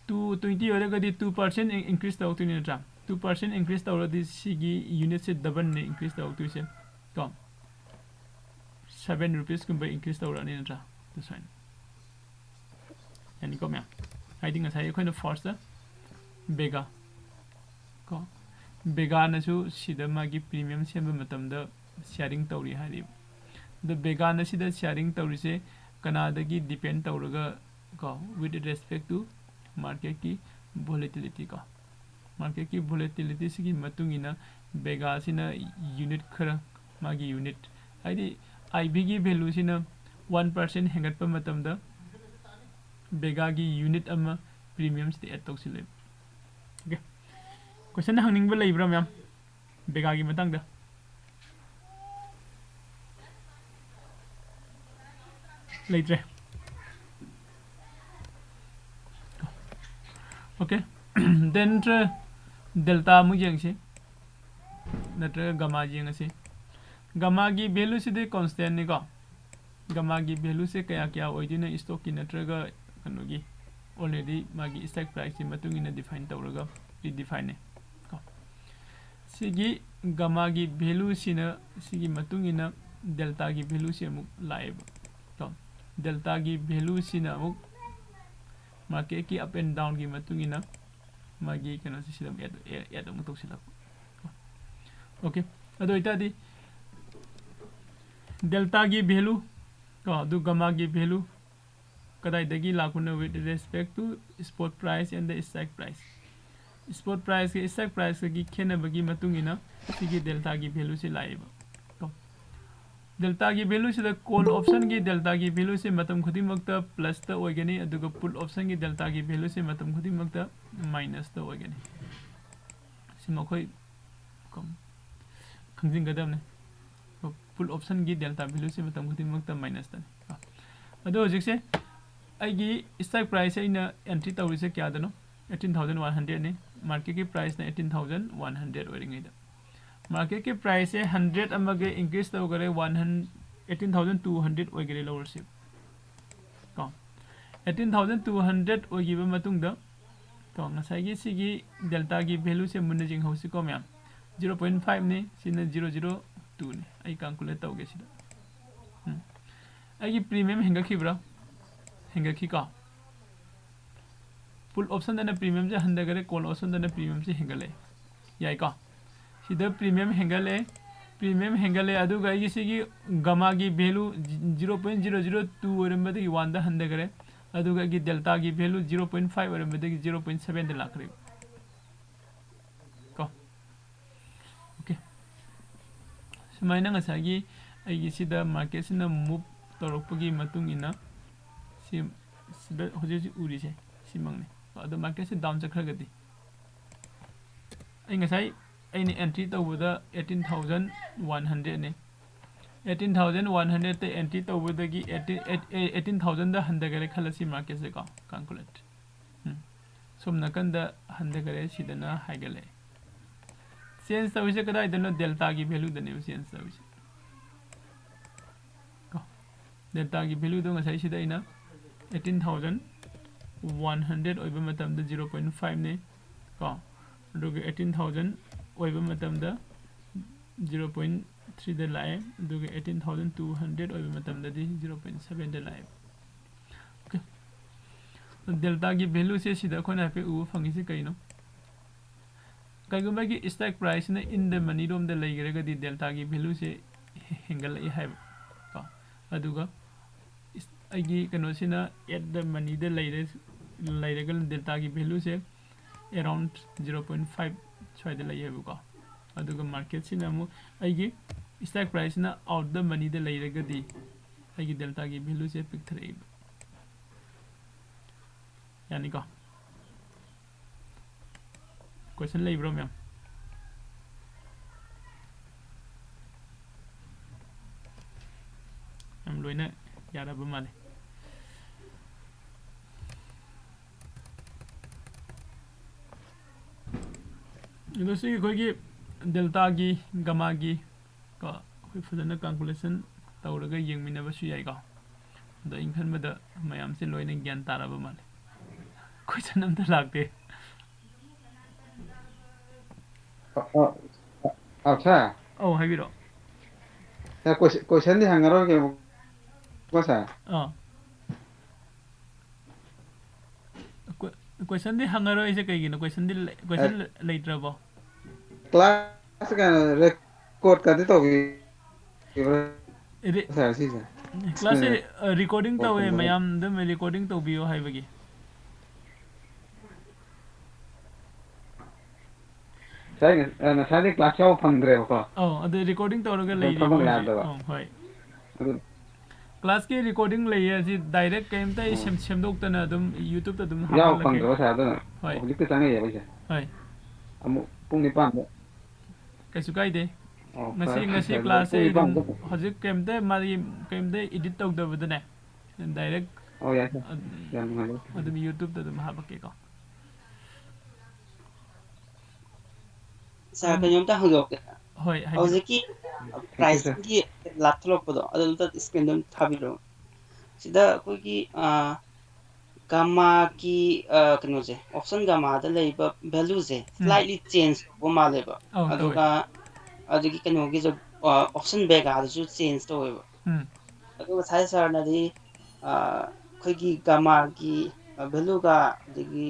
ꯇꯨ, ꯇ꯭ꯋꯦꯟꯇꯤ ꯑꯣꯏꯔꯒꯗꯤ ꯇꯨ ꯄꯥꯔꯁꯦꯟ ꯏꯟꯀ꯭ꯔꯤꯁ ꯇꯧꯔꯛꯇꯣꯏꯅꯤ ꯅꯠꯇ꯭ꯔꯥ? ꯇꯨ ꯄꯥꯔꯁꯦꯟ ꯏꯟꯀ꯭ꯔꯤꯁ ꯇꯧꯔꯗꯤ ꯁꯤꯒꯤ ꯌꯨꯅꯤꯠꯁꯦ ꯗꯕꯜꯅꯦ ꯏꯟꯀ꯭ꯔꯤꯁ ꯇꯧꯔꯛꯇꯣꯏꯁꯦ ꯀꯣ꯫ ꯁꯕꯦꯟ ꯔꯨꯄꯤꯁꯀꯨꯝꯕ ꯏꯟꯀ꯭ꯔꯤꯁ ꯇꯧꯔꯛꯑꯅꯤ ꯅꯠꯇ꯭ꯔꯥ? ꯑꯗꯨ ꯁꯨꯃꯥꯏꯅ꯫ ꯌꯥꯅꯤꯀꯣ ꯃꯌꯥꯝ? ꯍꯥꯏꯗꯤ ꯉꯁꯥꯏ ꯑꯩꯈꯣꯏꯅ ꯐꯥꯔꯁꯇ ꯕꯦꯒꯥ ꯀꯣ, ꯕꯦꯒꯥꯅꯁꯨ ꯁꯤꯗ ꯃꯥꯒꯤ ꯄ꯭ꯔꯤꯃꯤꯌꯝ ꯁꯦꯝꯕ ꯃꯇꯝꯗ ꯁꯤꯌꯥꯔꯤꯡ ꯇꯧꯔꯤ ꯍꯥꯏꯔꯤꯕ꯫ ꯑꯗꯣ ꯕꯦꯒꯥꯅ ꯁꯤꯗ ꯁꯤꯌꯥꯔꯤꯡ ꯇꯧꯔꯤꯁꯦ ꯀꯅꯥꯗꯒꯤ ꯗꯤꯄꯦꯟ ꯇꯧꯔꯒ ꯀꯣ, with respect to ꯃꯥꯔꯀꯦꯠꯀꯤ ꯚꯣꯂꯦꯇꯤꯂꯤꯇꯤ ꯀꯣ꯫ ꯃꯥꯔꯀꯦꯠꯀꯤ ꯚꯣꯂꯦꯇꯤꯂꯤꯇꯤꯁꯤꯒꯤ ꯃꯇꯨꯡ ꯏꯟꯅ ꯕꯦꯒꯥꯁꯤꯅ ꯌꯨꯅꯤꯠ ꯈꯔ, ꯃꯥꯒꯤ ꯌꯨꯅꯤꯠ, ꯍꯥꯏꯗꯤ ꯑꯥꯏ ꯚꯤꯒꯤ ꯚꯦꯂꯨꯁꯤꯅ ꯋꯥꯟ ꯄꯥꯔꯁꯦꯟ ꯍꯦꯟꯒꯠꯄ ꯃꯇꯝꯗ ꯕꯦꯒꯥꯒꯤ ꯌꯨꯅꯤꯠ ꯑꯃ ꯄ꯭ꯔꯤꯃꯤꯌꯝꯁꯤꯗ ꯑꯦꯗ ꯇꯧꯁꯤꯜꯂꯦꯕ꯫ ꯑꯣꯀꯦ, ꯀꯣꯏꯁꯟ ꯍꯪꯅꯤꯡꯕ ꯂꯩꯕ꯭ꯔꯥ ꯃꯌꯥꯝ ꯕꯦꯒꯥꯒꯤ ꯃꯇꯥꯡꯗ? ꯂꯩꯇ꯭ꯔꯦ꯫ Okay. Then ꯅꯠꯇ꯭ꯔ delta ꯑꯃꯨꯛ ꯌꯦꯡꯁꯤ, ꯅꯠꯇ꯭ꯔꯒ gamma ꯌꯦꯡꯉꯁꯤ꯫ Gammaꯒꯤ valueꯁꯤꯗꯤ constantꯅꯤꯀꯣ꯫ Gammaꯒꯤ valueꯁꯦ ꯀꯌꯥ ꯀꯌꯥ ꯑꯣꯏꯗꯣꯏꯅꯣ stockꯀꯤ ꯅꯠꯇ꯭ꯔꯒ ꯀꯩꯅꯣꯒꯤ, already ꯃꯥꯒꯤ strike priceꯀꯤ ꯃꯇꯨꯡ ꯏꯟꯅ define ꯇꯧꯔꯒ predefineꯅꯦ ꯀꯣ꯫ ꯁꯤꯒꯤ gammaꯒꯤ valueꯁꯤꯅ, ꯁꯤꯒꯤ ꯃꯇꯨꯡ ꯏꯟꯅ deltaꯒꯤ valueꯁꯦ ꯑꯃꯨꯛ ꯂꯥꯛꯑꯦꯕ ꯀꯣ꯫ Deltaꯒꯤ valueꯁꯤꯅ ꯑꯃꯨꯛ marketꯀꯤ up and downꯒꯤ ꯃꯇꯨꯡ ꯏꯟꯅ ꯃꯥꯒꯤ ꯀꯩꯅꯣꯁꯦ ꯁꯤꯗ ꯑꯃꯨꯛ add, add ꯑꯃꯨꯛ ꯇꯧꯁꯤꯜꯂꯛꯄ꯫ Okay, ꯑꯗꯨ ꯑꯣꯏꯇꯥꯔꯗꯤ deltaꯒꯤ value ꯀꯣ, ꯑꯗꯨ gammaꯒꯤ value ꯀꯗꯥꯏꯗꯒꯤ ꯂꯥꯛꯄꯅꯣ? With respect to spot price and the strike price꯫ Spot priceꯀ strike priceꯀꯒꯤ ꯈꯦꯠꯅꯕꯒꯤ ꯃꯇꯨꯡ ꯏꯟꯅ ꯁꯤꯒꯤ deltaꯒꯤ valueꯁꯦ ꯂꯥꯛꯑꯦꯕ ꯀꯣ꯫ Deltaꯒꯤ valueꯁꯤꯗ call optionꯒꯤ deltaꯒꯤ valueꯁꯦ ꯃꯇꯝ ꯈꯨꯗꯤꯡꯃꯛꯇ plusꯇ ꯑꯣꯏꯒꯅꯤ, ꯑꯗꯨꯒ put optionꯒꯤ deltaꯒꯤ valueꯁꯦ ꯃꯇꯝ ꯈꯨꯗꯤꯡꯃꯛꯇ minusꯇ ꯑꯣꯏꯒꯅꯤ꯫ ꯁꯤ ꯃꯈꯣꯏ ꯀꯝ-, ꯈꯪꯖꯤꯟꯒꯗꯕꯅꯤ꯫ Put optionꯒꯤ delta valueꯁꯦ ꯃꯇꯝ ꯈꯨꯗꯤꯡꯃꯛꯇ minusꯇꯅꯤ꯫ ꯑꯗꯣ ꯍꯧꯖꯤꯛꯁꯦ ꯑꯩꯒꯤ strike price ꯑꯩꯅ entry ꯇꯧꯔꯤꯁꯦ ꯀꯌꯥꯗꯅꯣ? Eighteen thousand one hundredꯅꯤ꯫ Marketꯀꯤ priceꯅ eighteen thousand one hundred ꯑꯣꯏꯔꯤꯉꯩꯗ, marketꯀꯤ priceꯁꯦ hundred ꯑꯃꯒ increase ꯇꯧꯈꯔꯦ, one hundred, eighteen thousand two hundred ꯑꯣꯏꯈꯔꯦ ꯂꯧꯔꯁꯤ ꯀꯣ꯫ Eighteen thousand two hundred ꯑꯣꯏꯈꯤꯕ ꯃꯇꯨꯡꯗ ꯀꯣ, ꯉꯁꯥꯏꯒꯤ ꯁꯤꯒꯤ deltaꯒꯤ valueꯁꯦ ꯃꯨꯟꯅ ꯌꯦꯡꯍꯧꯁꯤꯀꯣ ꯃꯌꯥꯝ꯫ Zero point fiveꯅꯤ, ꯁꯤꯅ zero zero twoꯅꯤ꯫ ꯑꯩ calculate ꯇꯧꯒꯦ ꯁꯤꯗ꯫ ꯎꯝ꯫ ꯑꯩꯒꯤ premium ꯍꯦꯟꯒꯠꯈꯤꯕ꯭ꯔꯥ? ꯍꯦꯟꯒꯠꯈꯤꯀꯣ꯫ Put optionꯗꯅ premiumꯁꯦ ꯍꯟꯊꯈꯔꯦ, call optionꯗꯅ premiumꯁꯦ ꯍꯦꯟꯒꯠꯂꯛꯑꯦ꯫ ꯌꯥꯏꯀꯣ? ꯁꯤꯗ premium ꯍꯦꯟꯒꯠꯂꯛꯑꯦ, premium ꯍꯦꯟꯒꯠꯂꯛꯑꯦ, ꯑꯗꯨꯒ ꯑꯩꯒꯤ ꯁꯤꯒꯤ gammaꯒꯤ value zero point zero zero two ꯑꯣꯏꯔꯝꯕꯗꯒꯤ oneꯗ ꯍꯟꯊꯈꯔꯦ, ꯑꯗꯨꯒ ꯑꯩꯒꯤ deltaꯒꯤ value zero point five ꯑꯣꯏꯔꯝꯕꯗꯒꯤ zero point sevenꯗ ꯂꯥꯛꯈ꯭ꯔꯦꯕ꯫ ꯀꯣ꯫ Okay꯫ ꯁꯨꯃꯥꯏꯅ ꯉꯁꯥꯏꯒꯤ ꯑꯩꯒꯤ ꯁꯤꯗ marketꯁꯤꯅ move ꯇꯧꯔꯛꯄꯒꯤ ꯃꯇꯨꯡ ꯏꯟꯅ ꯁꯤ, ꯁꯤꯗ ꯍꯧꯖꯤꯛ ꯍꯧꯖꯤꯛ ꯎꯔꯤꯁꯦ ꯁꯤꯃꯛꯅꯤ꯫ ꯑꯗꯣ marketꯁꯤ down ꯆꯠꯈ꯭ꯔꯒꯗꯤ, ꯑꯩ ꯉꯁꯥꯏ ꯑꯩꯅ entry ꯇꯧꯕꯗ eighteen thousand one hundredꯅꯤ꯫ ꯑꯩꯠꯇꯤꯟ ꯊꯥꯎꯖꯟ ꯋꯥꯟ ꯍꯟꯗ꯭ꯔꯦꯗꯇ ꯑꯦꯟꯇ꯭ꯔꯤ ꯇꯧꯕꯗꯒꯤ ꯑꯩꯠꯇꯤꯟ ꯑꯩꯠꯇꯤꯟ ꯊꯥꯎꯖꯟꯗ ꯍꯟꯊꯈꯔꯦ ꯈꯜꯂꯁꯤ, ꯃꯥꯔꯀꯦꯠꯁꯦꯀꯣ, ꯀꯥꯜꯀꯨꯂꯦꯠ꯫ ꯎꯝ꯫ ꯁꯣꯝ ꯅꯥꯀꯟꯗ ꯍꯟꯊꯈꯔꯦ, ꯁꯤꯗꯅ ꯍꯥꯏꯒꯠꯂꯛꯑꯦ꯫ ꯆꯦꯟꯖ ꯇꯧꯔꯤꯁꯦ ꯀꯗꯥꯏꯗꯅꯣ? ꯗꯦꯜꯇꯥꯒꯤ ꯚꯦꯂꯨꯗꯅꯦꯕ ꯆꯦꯟꯖ ꯇꯧꯔꯤꯁꯦ꯫ ꯀꯣ, ꯗꯦꯜꯇꯥꯒꯤ ꯚꯦꯂꯨꯗꯣ ꯉꯁꯥꯏ ꯁꯤꯗ ꯑꯩꯅ ꯑꯩꯠꯇꯤꯟ ꯊꯥꯎꯖꯟ ꯋꯥꯟ ꯍꯟꯗ꯭ꯔꯦꯗ ꯑꯣꯏꯕ ꯃꯇꯝꯗ ꯖꯤꯔꯣ ꯄꯣꯏꯟ ꯐꯥꯏꯚꯅꯦ꯫ ꯀꯣ, ꯑꯗꯨꯒ ꯑꯩꯠꯇꯤꯟ ꯊꯥꯎꯖꯟ ꯑꯣꯏꯕ ꯃꯇꯝꯗ ꯖꯤꯔꯣ ꯄꯣꯏꯟ ꯊ꯭ꯔꯤꯗ ꯂꯥꯛꯑꯦ, ꯑꯗꯨꯒ ꯑꯩꯠꯇꯤꯟ ꯊꯥꯎꯖꯟ ꯇꯨ ꯍꯟꯗ꯭ꯔꯦꯗ ꯑꯣꯏꯕ ꯃꯇꯝꯗꯗꯤ ꯖꯤꯔꯣ ꯄꯣꯏꯟ ꯁꯕꯦꯟꯗ ꯂꯥꯛꯑꯦ꯫ ꯑꯣꯀꯦ, ꯗꯦꯜꯇꯥꯒꯤ ꯚꯦꯂꯨꯁꯦ ꯁꯤꯗ ꯑꯩꯈꯣꯏꯅ ꯍꯥꯏꯐꯦꯠ ꯎꯕ ꯐꯪꯉꯤꯁꯦ ꯀꯩꯅꯣ? ꯀꯩꯒꯨꯝꯕ ꯑꯩꯒꯤ ꯏꯁꯇꯣꯛ ꯄ꯭ꯔꯥꯏꯁꯁꯤꯅ ꯏꯟ ꯗ ꯃꯅꯤ ꯔꯣꯝꯗ ꯂꯩꯈ꯭ꯔꯒꯗꯤ ꯗꯦꯜꯇꯥꯒꯤ ꯚꯦꯂꯨꯁꯦ ꯍꯦꯟꯒꯠꯂꯛꯏ ꯍꯥꯏꯕ ꯀꯣ꯫ ꯑꯗꯨꯒ ꯏꯁ-, ꯑꯩꯒꯤ ꯀꯩꯅꯣꯁꯤꯅ ꯑꯦꯠ ꯗ ꯃꯅꯤꯗ ꯂꯩꯔꯦ, ꯂꯩꯔꯒꯅ ꯗꯦꯜꯇꯥꯒꯤ ꯚꯦꯂꯨꯁꯦ ꯑꯦꯔꯥꯎꯟ ꯖꯤꯔꯣ ꯄꯣꯏꯟ ꯐꯥꯏꯚ ꯁ꯭ꯋꯥꯏꯗ ꯂꯩꯌꯦꯕꯀꯣ꯫ ꯑꯗꯨꯒ ꯃꯥꯔꯀꯦꯠꯁꯤꯅ ꯑꯃꯨꯛ ꯑꯩꯒꯤ ꯏꯁꯇꯣꯛ ꯄ꯭ꯔꯥꯏꯁꯁꯤꯅ ꯑꯥꯎꯠ ꯗ ꯃꯅꯤꯗ ꯂꯩꯔꯒꯗꯤ ꯑꯩꯒꯤ ꯗꯦꯜꯇꯥꯒꯤ ꯚꯦꯂꯨꯁꯦ ꯄꯤꯛꯊꯔꯛꯏꯕ꯫ ꯌꯥꯅꯤꯀꯣ? ꯀꯣꯏꯁꯟ ꯂꯩꯕ꯭ꯔꯣ, ꯃꯌꯥꯝ? ꯌꯥꯝ ꯂꯣꯏꯅ ꯌꯥꯔꯕ ꯃꯥꯜꯂꯦ꯫ ꯑꯗꯣ ꯁꯤ ꯑꯩꯈꯣꯏꯒꯤ ꯗꯦꯜꯇꯥꯒꯤ, ꯒꯃꯥꯒꯤ ꯀꯣ, ꯑꯩꯈꯣꯏ ꯐꯖꯅ ꯀꯥꯜꯀꯨꯂꯦꯁꯟ ꯇꯧꯔꯒ ꯌꯦꯡꯃꯤꯟꯅꯕꯁꯨ ꯌꯥꯏꯀꯣ꯫ ꯑꯗꯣ ꯑꯩꯅ ꯈꯟꯕꯗ ꯃꯌꯥꯝꯁꯦ ꯂꯣꯏꯅ ꯒ꯭ꯌꯥꯟ ꯇꯥꯔꯕ ꯃꯥꯜꯂꯦ꯫ ꯀꯣꯏꯁꯟ ꯑꯝꯇ ꯂꯥꯛꯇꯦ꯫ ꯑ, ꯑ, ꯑ, ꯁꯥꯔ? ꯑꯧ, ꯍꯥꯏꯕꯤꯔꯛꯑꯣ꯫ ꯁꯥꯔ, ꯀꯣꯏꯁ-, ꯀꯣꯏꯁꯟꯗꯤ ꯍꯪꯉꯔꯣꯏꯒꯦꯕꯀꯣ, ꯁꯥꯔ꯫ ꯑꯥ꯫ ꯀꯣꯏ-, ꯀꯣꯏꯁꯟꯗꯤ ꯍꯪꯉꯔꯣꯏꯁꯦ ꯀꯩꯒꯤꯅꯣ? ꯀꯣꯏꯁꯟꯗꯤ ꯂꯩ-, ꯑ, ꯀꯣꯏꯁꯟ ꯂꯩꯇ꯭ꯔꯕꯣ? ꯀ꯭ꯂꯥꯁ ꯀꯩꯅꯣ ꯔꯦꯀꯣꯔꯠꯀꯗꯤ ꯇꯧꯕꯤꯕ꯭ꯔꯥ, ꯔꯦ-, ꯁꯥꯔ, ꯁꯤꯁꯦ? ꯀ꯭ꯂꯥꯁꯁꯦ, ꯎꯝ꯫ ꯑ, ꯔꯦꯀꯣꯔꯗꯤꯡ ꯇꯧꯋꯦ, ꯇꯧꯕꯤꯕ꯭ꯔꯥ? ꯃꯌꯥꯝ ꯑꯗꯨꯝ ꯔꯦꯀꯣꯔꯗꯤꯡ ꯇꯧꯕꯤꯌꯣ ꯍꯥꯏꯕꯒꯤ꯫ ꯉꯁꯥꯏ, ꯑ, ꯉꯁꯥꯏꯗꯤ ꯀ꯭ꯂꯥꯁ ꯌꯥꯎꯕ ꯐꯪꯗ꯭ꯔꯦꯕꯀꯣ꯫ ꯑꯧ, ꯑꯗꯨ ꯔꯦꯀꯣꯔꯗꯤꯡ ꯇꯧꯔꯒ ꯉꯁꯥꯏ ꯂꯩꯔꯤꯕ ꯊꯕꯛ ꯍꯧꯖꯤꯛ꯫ ꯌꯥꯗꯕ꯫ ꯑꯧ, ꯍꯣꯏ꯫ ꯑꯗꯨ ꯀ꯭ꯂꯥꯁꯀꯤ ꯔꯦꯀꯣꯔꯗꯤꯡ ꯂꯩꯌꯦ, ꯑꯁꯤ ꯗꯥꯏꯔꯦꯛ ꯀꯩꯝꯇ ꯑꯩ ꯎꯝ꯫ ꯁꯦꯝ-, ꯁꯦꯝꯗꯣꯛꯇꯅ ꯑꯗꯨꯝ ꯌꯨꯇ꯭ꯌꯨꯕꯇ ꯑꯗꯨꯝ ꯌꯥꯎꯕ ꯍꯥꯞꯍꯜꯂꯛꯀꯦ꯫ ꯐꯪꯗ꯭ꯔꯕ ꯁꯥꯔ, ꯑꯗꯨꯅ ꯍꯣꯏ꯫ ꯍꯧꯖꯤꯛꯇ ꯆꯪꯉꯛꯏꯕ ꯑꯩꯁꯦ꯫ ꯍꯣꯏ꯫ ꯑꯃꯨꯛ ꯄꯨꯡ ꯅꯤꯄꯥꯟꯗ꯫ ꯀꯩꯁꯨ ꯀꯥꯏꯗꯦ꯫ ꯑꯣ, ꯉꯁꯤ ꯐꯔꯦ, ꯉꯁꯤ ꯐꯔꯦ꯫ ꯀ꯭ꯂꯥꯁꯁꯦ ꯑꯩ ꯑꯗꯨꯝ ꯏꯕꯥꯅꯤꯗ ꯍꯧꯖꯤꯛ ꯀꯩꯝꯇ ꯃꯥꯒꯤ ꯀꯩꯝꯇ ꯏꯗꯤꯠ ꯇꯧꯗꯕꯗꯅꯦ, ꯗꯥꯏꯔꯦꯛ ꯑꯣ, ꯌꯥꯏ, ꯌꯥꯏ꯫ ꯑꯗ- ꯌꯥꯝ ꯅꯨꯡꯉꯥꯏꯔꯦ꯫ ꯑꯗꯨꯝ ꯌꯨꯇ꯭ꯌꯨꯕꯇ ꯑꯗꯨꯝ ꯍꯥꯞꯄꯛꯀꯦꯀꯣ꯫ ꯁꯥꯔ, ꯀꯩꯅꯣꯝꯇ ꯍꯪꯖꯍꯧꯒꯦ꯫ ꯍꯣꯏ, ꯍꯥꯏꯕꯤꯔꯛꯑꯣ꯫ ꯍꯧꯖꯤꯛꯀꯤ Thank you, sir. ꯄ꯭ꯔꯥꯏꯁꯤꯡꯒꯤ ꯂꯥꯞꯊꯣꯛꯂꯛꯄꯗꯣ ꯑꯗꯨ ꯑꯝꯇ ꯁ꯭ꯀ꯭ꯔꯤꯟꯗ ꯑꯗꯨꯝ ꯊꯥꯕꯤꯔꯛꯑꯣ꯫ ꯁꯤꯗ ꯑꯩꯈꯣꯏꯒꯤ ꯒꯥꯃꯥꯒꯤ ꯀꯩꯅꯣꯁꯦ, ꯑꯣꯞꯁꯟ ꯒꯥꯃꯥꯗ ꯂꯩꯕ ꯚꯦꯂꯨꯁꯦ ꯎꯝ꯫ ꯁ꯭ꯂꯥꯏꯠꯂꯤ ꯆꯦꯟꯖ ꯇꯧꯕ ꯃꯥꯜꯂꯦꯕ꯫ ꯑꯧ, ꯇꯧꯋꯦ꯫ ꯑꯗꯨꯒ ꯑꯗꯨꯒꯤ ꯀꯩꯅꯣꯒꯤꯁꯨ, ꯑꯣꯞꯁꯟ ꯕꯦꯒꯥꯗꯁꯨ ꯆꯦꯟꯖ ꯇꯧꯋꯦꯕ꯫ ꯎꯝ꯫ ꯑꯗꯨ ꯉꯁꯥꯏ ꯁꯥꯔꯅꯗꯤ ꯑꯩꯈꯣꯏꯒꯤ ꯒꯥꯃꯥꯒꯤ ꯚꯦꯂꯨꯒ ꯑꯗꯒꯤ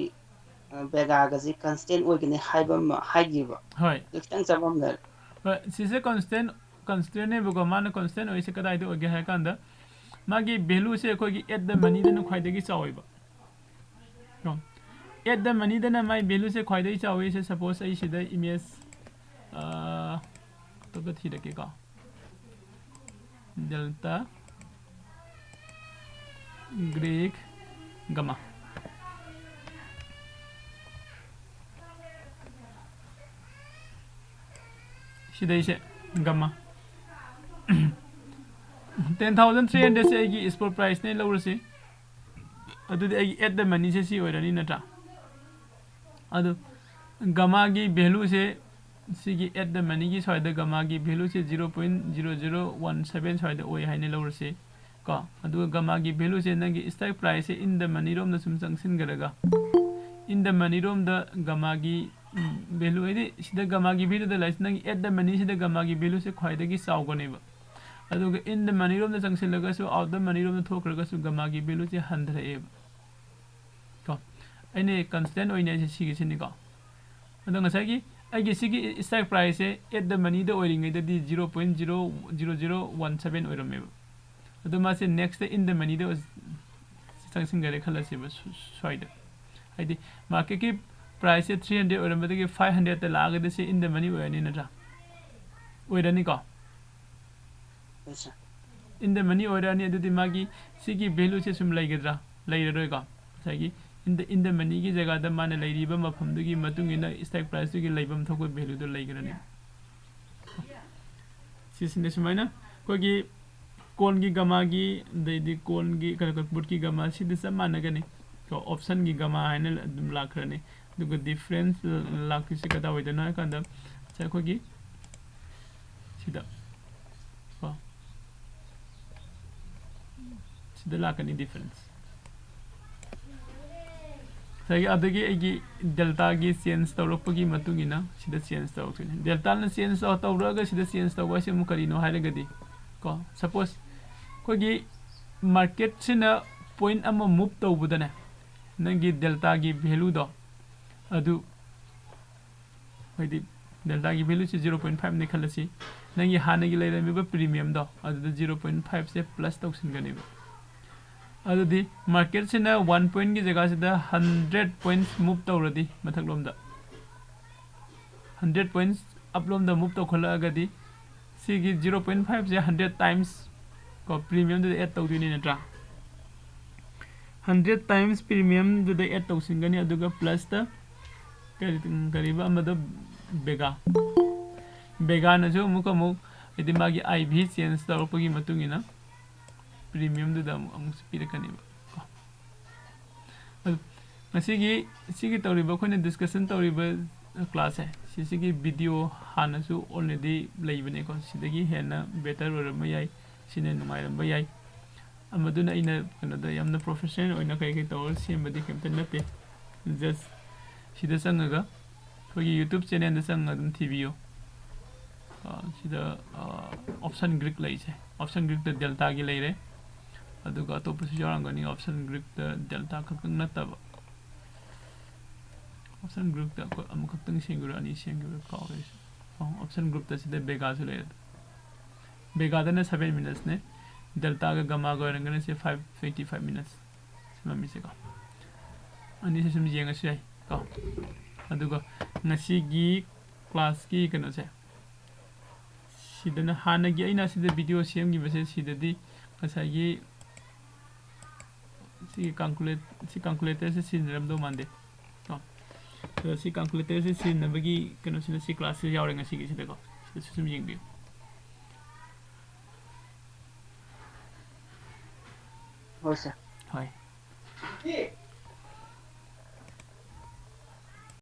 ꯕꯦꯒꯥꯒꯁꯤ ꯀꯟꯁꯇꯦꯟ ꯑꯣꯏꯒꯅꯤ ꯍꯥꯏꯕ ꯑꯃ ꯍꯥꯏꯈꯤꯕ꯫ ꯍꯣꯏ꯫ ꯑꯗꯨ ꯈꯤꯇꯪ ꯆꯃꯝꯅꯔꯦ꯫ ꯍꯣꯏ, ꯁꯤꯁꯦ ꯀꯟꯁꯇꯦꯟ ꯀꯟꯁꯇꯦꯟꯅꯦꯕꯀꯣ꯫ ꯃꯥꯅ ꯀꯟꯁꯇꯦꯟ ꯑꯣꯏꯔꯤꯁꯦ ꯀꯗꯥꯏꯗ ꯑꯣꯏꯒꯦ ꯍꯥꯏ ꯀꯥꯟꯗ, ꯃꯥꯒꯤ ꯚꯦꯂꯨꯁꯦ ꯑꯩꯈꯣꯏꯒꯤ ꯑꯦꯠ ꯗ ꯃꯅꯤꯗꯅ ꯈ꯭ꯋꯥꯏꯗꯒꯤ ꯆꯥꯎꯋꯦꯕ꯫ ꯀꯣ, ꯑꯦꯠ ꯗ ꯃꯅꯤꯗꯅ ꯃꯥꯏ ꯚꯦꯂꯨꯁꯦ ꯈ꯭ꯋꯥꯏꯗꯒꯤ ꯆꯥꯎꯋꯤ꯫ ꯁꯦ, ꯁꯄꯣꯁ ꯑꯩ ꯁꯤꯗ ꯏꯃꯦꯖ ꯑꯇꯣꯞꯄ ꯊꯤꯔꯛꯀꯦꯀꯣ꯫ Delta Greek gamma. ꯁꯤꯗꯩꯁꯦ gamma. Ten thousand three hundred ꯁꯦ ꯑꯩꯒꯤ ꯏꯁꯄꯣꯠ ꯄ꯭ꯔꯥꯏꯁꯅꯦ ꯂꯧꯔꯁꯤ꯫ ꯑꯗꯨꯗꯤ ꯑꯩꯒꯤ ꯑꯦꯠ ꯗ ꯃꯅꯤꯁꯦ ꯁꯤ ꯑꯣꯏꯔꯅꯤ ꯅꯠꯇ꯭ꯔꯥ? ꯑꯗꯨ ꯒꯃꯥꯒꯤ ꯚꯦꯂꯨꯁꯦ, ꯁꯤꯒꯤ ꯑꯦꯠ ꯗ ꯃꯅꯤꯒꯤ ꯁ꯭ꯋꯥꯏꯗ ꯒꯃꯥꯒꯤ ꯚꯦꯂꯨꯁꯦ zero point zero zero one seven ꯁ꯭ꯋꯥꯏꯗ ꯑꯣꯏ ꯍꯥꯏꯅ ꯂꯧꯔꯁꯤ ꯀꯣ꯫ ꯑꯗꯨꯒ ꯒꯃꯥꯒꯤ ꯚꯦꯂꯨꯁꯦ ꯅꯪꯒꯤ ꯁ꯭ꯇꯥꯛ ꯄ꯭ꯔꯥꯏꯁꯁꯦ ꯏꯟ ꯗ ꯃꯅꯤꯔꯣꯝꯗ ꯁꯨꯝ ꯆꯪꯁꯤꯟꯈ꯭ꯔꯒ, ꯏꯟ ꯗ ꯃꯅꯤꯔꯣꯝꯗ ꯒꯃꯥꯒꯤ ꯚꯦꯂꯨ, ꯍꯥꯏꯗꯤ ꯁꯤꯗ ꯒꯃꯥꯒꯤ ꯚꯦꯂꯨꯗ ꯂꯥꯛꯏꯁꯦ, ꯅꯪꯒꯤ ꯑꯦꯠ ꯗ ꯃꯅꯤꯁꯤꯗ ꯒꯃꯥꯒꯤ ꯚꯦꯂꯨꯁꯦ ꯈ꯭ꯋꯥꯏꯗꯒꯤ ꯆꯥꯎꯒꯅꯦꯕ꯫ ꯑꯗꯨꯒ ꯏꯟ ꯗ ꯃꯅꯤꯔꯣꯝꯗ ꯆꯪꯁꯤꯜꯂꯒꯁꯨ, ꯑꯥꯎꯠ ꯗ ꯃꯅꯤꯔꯣꯝꯗ ꯊꯣꯛꯈ꯭ꯔꯒꯁꯨ ꯒꯃꯥꯒꯤ ꯚꯦꯂꯨꯁꯦ ꯍꯟꯊꯔꯛꯑꯦꯕ꯫ ꯀꯣ, ꯑꯩꯅ ꯀꯟꯁꯇꯦꯟ ꯑꯣꯏꯅ ꯑꯩꯁꯦ ꯁꯤꯒꯤꯁꯤꯅꯤꯀꯣ꯫ ꯑꯗꯣ ꯉꯁꯥꯏꯒꯤ ꯑꯩꯒꯤ ꯁꯤꯒꯤ ꯁ꯭ꯇꯥꯛ ꯄ꯭ꯔꯥꯏꯁꯁꯦ ꯑꯦꯠ ꯗ ꯃꯅꯤꯗ ꯑꯣꯏꯔꯤꯉꯩꯗꯗꯤ zero point zero zero zero one seven ꯑꯣꯏꯔꯝꯃꯦꯕ꯫ ꯑꯗꯣ ꯃꯥꯁꯦ ꯅꯦꯛꯁꯇ ꯏꯟ ꯗ ꯃꯅꯤꯗ ꯆꯪꯁꯤꯟꯈꯔꯦ ꯈꯜꯂꯁꯦꯕ, ꯁ꯭ꯋꯥꯏꯗ꯫ ꯍꯥꯏꯗꯤ ꯃꯥꯔꯀꯦꯠꯀꯤ ꯄ꯭ꯔꯥꯏꯁꯁꯦ three hundred ꯑꯣꯏꯔꯝꯕꯗꯒꯤ five hundredꯇ ꯂꯥꯛꯑꯒꯗꯤ ꯁꯤ ꯏꯟ ꯗ ꯃꯅꯤ ꯑꯣꯏꯔꯅꯤ ꯅꯠꯇ꯭ꯔꯥ? ꯑꯣꯏꯔꯅꯤꯀꯣ? Yes, sir. ꯏꯟ ꯗ ꯃꯅꯤ ꯑꯣꯏꯔꯛꯑꯅꯤ꯫ ꯑꯗꯨꯗꯤ ꯃꯥꯒꯤ ꯁꯤꯒꯤ ꯚꯦꯂꯨꯁꯦ ꯁꯨꯝ ꯂꯩꯒꯗ꯭ꯔꯥ? ꯂꯩꯔꯔꯣꯏꯀꯣ? ꯉꯁꯥꯏꯒꯤ ꯏꯟ ꯗ, ꯏꯟ ꯗ ꯃꯅꯤꯒꯤ ꯖꯒꯥꯗ ꯃꯥꯅ ꯂꯩꯔꯤꯕ ꯃꯐꯝꯗꯨꯒꯤ ꯃꯇꯨꯡ ꯏꯟꯅ ꯁ꯭ꯇꯥꯛ ꯄ꯭ꯔꯥꯏꯁꯇꯨꯒꯤ ꯂꯩꯐꯝ ꯊꯣꯛꯄ ꯚꯦꯂꯨꯗꯣ ꯂꯩꯈ꯭ꯔꯅꯤ꯫ ꯁꯤꯁꯤꯅ ꯁꯨꯃꯥꯏꯅ ꯑꯩꯈꯣꯏꯒꯤ ꯀꯣꯟꯒꯤ ꯒꯃꯥꯒꯤ, ꯑꯗꯩꯗꯤ ꯀꯣꯟꯒꯤ, ꯀꯩꯅꯣ, ꯕꯨꯠꯀꯤ ꯒꯃꯥ, ꯁꯤꯗꯤ ꯆꯞ ꯃꯥꯟꯅꯒꯅꯤ꯫ ꯀꯣ, ꯑꯣꯞꯁꯟꯒꯤ ꯒꯃꯥ ꯍꯥꯏꯅ ꯑꯗꯨꯝ ꯂꯥꯛꯈ꯭ꯔꯅꯤ꯫ ꯑꯗꯨꯒ ꯗꯤꯐ꯭ꯔꯦꯟꯁ ꯂꯥꯛꯇꯣꯏꯁꯦ ꯀꯗꯥꯏꯋꯥꯏꯗꯅꯣ ꯍꯥꯏ ꯀꯥꯟꯗ, ꯁꯦ, ꯑꯩꯈꯣꯏꯒꯤ ꯁꯤꯗ, ꯀꯣ, ꯁꯤꯗ ꯂꯥꯛꯀꯅꯤ ꯗꯤꯐ꯭ꯔꯦꯟꯁ꯫ ꯉꯁꯥꯏꯒꯤ ꯑꯗꯒꯤ ꯑꯩꯒꯤ ꯗꯦꯜꯇꯥꯒꯤ ꯆꯦꯟꯖ ꯇꯧꯔꯛꯄꯒꯤ ꯃꯇꯨꯡ ꯏꯟꯅ ꯁꯤꯗ ꯆꯦꯟꯖ ꯇꯧꯔꯛꯇꯣꯏꯅꯤ꯫ ꯗꯦꯜꯇꯥꯅ ꯆꯦꯟꯖ ꯇꯧꯔꯛꯑꯒ ꯁꯤꯗ ꯆꯦꯟꯖ ꯇꯧꯕ ꯍꯥꯏꯁꯦ ꯑꯃꯨꯛ ꯀꯔꯤꯅꯣ ꯍꯥꯏꯔꯒꯗꯤ, ꯀꯣ, ꯁꯄꯣꯁ ꯑꯩꯈꯣꯏꯒꯤ ꯃꯥꯔꯀꯦꯠꯁꯤꯅ ꯄꯣꯏꯟ ꯑꯃ ꯃꯨꯞ ꯇꯧꯕꯗꯅꯦ, ꯅꯪꯒꯤ ꯗꯦꯜꯇꯥꯒꯤ ꯚꯦꯂꯨꯗꯣ ꯑꯗꯨ, ꯍꯥꯏꯗꯤ ꯗꯦꯜꯇꯥꯒꯤ ꯚꯦꯂꯨꯁꯦ ꯖꯤꯔꯣ ꯄꯣꯏꯟ ꯐꯥꯏꯚꯅꯦ ꯈꯜꯂꯁꯤ, ꯅꯪꯒꯤ ꯍꯥꯟꯅꯒꯤ ꯂꯩꯔꯝꯃꯤꯕ ꯄ꯭ꯔꯤꯃꯤꯌꯝꯗꯣ ꯑꯗꯨꯗ ꯖꯤꯔꯣ ꯄꯣꯏꯟ ꯐꯥꯏꯚꯁꯦ ꯄ꯭ꯂꯁ ꯇꯧꯁꯤꯟꯒꯅꯦꯕ꯫ ꯑꯗꯨꯗꯤ ꯃꯥꯔꯀꯦꯠꯁꯤꯅ ꯋꯥꯟ ꯄꯣꯏꯟꯒꯤ ꯖꯒꯥꯁꯤꯗ ꯍꯟꯗ꯭ꯔꯦꯠ ꯄꯣꯏꯟꯁ ꯃꯨꯞ ꯇꯧꯔꯗꯤ, ꯃꯊꯛꯂꯣꯝꯗ ꯍꯟꯗ꯭ꯔꯦꯠ ꯄꯣꯏꯟꯁ ꯑꯞꯂꯣꯝꯗ ꯃꯨꯞ ꯇꯧꯈꯠꯂꯛꯑꯒꯗꯤ, ꯁꯤꯒꯤ ꯖꯤꯔꯣ ꯄꯣꯏꯟ ꯐꯥꯏꯚꯁꯦ ꯍꯟꯗ꯭ꯔꯦꯠ ꯇꯥꯏꯝꯁ ꯀꯣ ꯄ꯭ꯔꯤꯃꯤꯌꯝꯗꯨꯗ ꯑꯦꯗ ꯇꯧꯗꯣꯏꯅꯤ ꯅꯠꯇ꯭ꯔꯥ? ꯍꯟꯗ꯭ꯔꯦꯠ ꯇꯥꯏꯝꯁ ꯄ꯭ꯔꯤꯃꯤꯌꯝꯗꯨꯗ ꯑꯦꯗ ꯇꯧꯁꯤꯟꯒꯅꯤ꯫ ꯑꯗꯨꯒ ꯄ꯭ꯂꯁꯇ ꯀꯔꯤ, ꯀꯔꯤꯕ ꯑꯃꯗꯣ, ꯕꯦꯒꯥ, ꯕꯦꯒꯥꯅꯁꯨ ꯑꯃꯨꯛ ꯑꯃꯨꯛ, ꯍꯥꯏꯗꯤ ꯃꯥꯒꯤ ꯑꯥꯏ ꯚꯤ ꯆꯦꯟꯖ ꯇꯧꯔꯛꯄꯒꯤ ꯃꯇꯨꯡ ꯏꯟꯅ ꯄ꯭ꯔꯤꯃꯤꯌꯝꯗꯨꯗ ꯑꯃꯨꯛ, ꯑꯃꯨꯛꯁꯨ ꯄꯤꯔꯛꯀꯅꯦꯕ ꯀꯣ꯫ ꯑꯗꯨ ꯉꯁꯤꯒꯤ, ꯁꯤꯒꯤ ꯇꯧꯔꯤꯕ, ꯑꯩꯈꯣꯏꯅ ꯗꯤꯁꯀꯁꯟ ꯇꯧꯔꯤꯕ ꯀ꯭ꯂꯥꯁꯁꯦ, ꯁꯤꯁꯤꯒꯤ ꯚꯤꯗꯤꯑꯣ ꯍꯥꯟꯅꯁꯨ ꯑꯣꯜꯔꯦꯗꯤ ꯂꯩꯕꯅꯦꯀꯣ꯫ ꯁꯤꯗꯒꯤ ꯍꯦꯟꯅ ꯕꯦꯇꯔ ꯑꯣꯏꯔꯝꯕ ꯌꯥꯏ, ꯁꯤꯅ ꯅꯨꯡꯉꯥꯏꯔꯝꯕ ꯌꯥꯏ꯫ ꯑꯃꯗꯨꯅ ꯑꯩꯅ ꯀꯩꯅꯣꯗ ꯌꯥꯝꯅ ꯄ꯭ꯔꯣꯐꯦꯁꯅꯦꯜ ꯑꯣꯏꯅ ꯀꯩ ꯀꯩ ꯇꯧꯔꯒ ꯁꯦꯝꯕꯗꯤ ꯀꯩꯝꯇ ꯅꯠꯇꯦ꯫ ꯖꯁ ꯁꯤꯗ ꯆꯪꯉꯒ, ꯑꯩꯈꯣꯏꯒꯤ ꯌꯨꯇ꯭ꯌꯨꯕ ꯆꯦꯅꯦꯜꯗ ꯆꯪꯉꯒ ꯑꯗꯨꯝ ꯊꯤꯕꯤꯌꯨ꯫ ꯑ, ꯁꯤꯗ, ꯑ, ꯑꯣꯞꯁꯟ ꯒ꯭ꯔꯤꯛ ꯂꯩꯁꯦ꯫ ꯑꯣꯞꯁꯟ ꯒ꯭ꯔꯤꯛꯇ ꯗꯦꯜꯇꯥꯒꯤ ꯂꯩꯔꯦ꯫ ꯑꯗꯨꯒ ꯑꯇꯣꯞꯄꯁꯨ ꯌꯥꯎꯔꯝꯒꯅꯤ꯫ ꯑꯣꯞꯁꯟ ꯒ꯭ꯔꯤꯛꯇ ꯗꯦꯜꯇꯥ ꯈꯛꯇꯪ ꯅꯠꯇꯕ꯫ ꯑꯣꯞꯁꯟ ꯒ꯭ꯔꯤꯛꯇ ꯑꯩꯈꯣꯏ ꯑꯃꯈꯛꯇꯪ ꯁꯦꯝꯈꯤꯕ꯭ꯔꯥ, ꯑꯅꯤ ꯁꯦꯝꯈꯤꯕ꯭ꯔꯥ ꯀꯥꯎꯔꯦ ꯑꯩꯁꯨ꯫ ꯑꯣ, ꯑꯣꯞꯁꯟ ꯒ꯭ꯔꯤꯛꯇ ꯁꯤꯗ ꯕꯦꯒꯥꯁꯨ ꯂꯩꯔꯦ꯫ ꯕꯦꯒꯥꯗꯅ ꯁꯚꯦꯟ ꯃꯤꯅꯠꯁꯅꯦ꯫ ꯗꯦꯜꯇꯥꯒ ꯒꯃꯥꯒ ꯑꯣꯏꯔꯒꯅ ꯁꯤ ꯐꯥꯏꯚ ꯇ꯭ꯋꯦꯟꯇꯤ ꯐꯥꯏꯚ ꯃꯤꯅꯠꯁ ꯁꯦꯝꯃꯝꯃꯤꯁꯦꯀꯣ꯫ ꯑꯅꯤꯁꯦ ꯁꯨꯝ ꯌꯦꯡꯉꯁꯨ ꯌꯥꯏ ꯀꯣ꯫ ꯑꯗꯨꯒ ꯉꯁꯤꯒꯤ ꯀ꯭ꯂꯥꯁꯀꯤ ꯀꯩꯅꯣꯁꯦ, ꯁꯤꯗꯅ ꯍꯥꯟꯅꯒꯤ ꯑꯩꯅ ꯁꯤꯗ ꯚꯤꯗꯤꯑꯣ ꯁꯦꯝꯈꯤꯕꯁꯦ, ꯁꯤꯗꯗꯤ ꯉꯁꯥꯏꯒꯤ ꯁꯤꯒꯤ ꯀꯥꯜꯀꯨꯂꯦꯠ-, ꯁꯤ ꯀꯥꯜꯀꯨꯂꯦꯇꯔꯁꯦ ꯁꯤꯖꯤꯟꯅꯔꯝꯗꯧ ꯃꯥꯟꯗꯦ ꯀꯣ꯫ ꯑꯗꯣ ꯁꯤ ꯀꯥꯜꯀꯨꯂꯦꯇꯔꯁꯦ ꯁꯤꯖꯤꯟꯅꯕꯒꯤ ꯀꯩꯅꯣꯁꯤꯅ ꯁꯤ ꯀ꯭ꯂꯥꯁꯁꯦ ꯌꯥꯎꯔꯦ ꯉꯁꯤꯒꯤꯁꯤꯗꯀꯣ꯫ ꯁꯤꯗꯁꯨ ꯁꯨꯝ ꯌꯦꯡꯕꯤꯌꯨ꯫ ꯍꯣꯏ ꯁꯥꯔ꯫ ꯍꯣꯏ꯫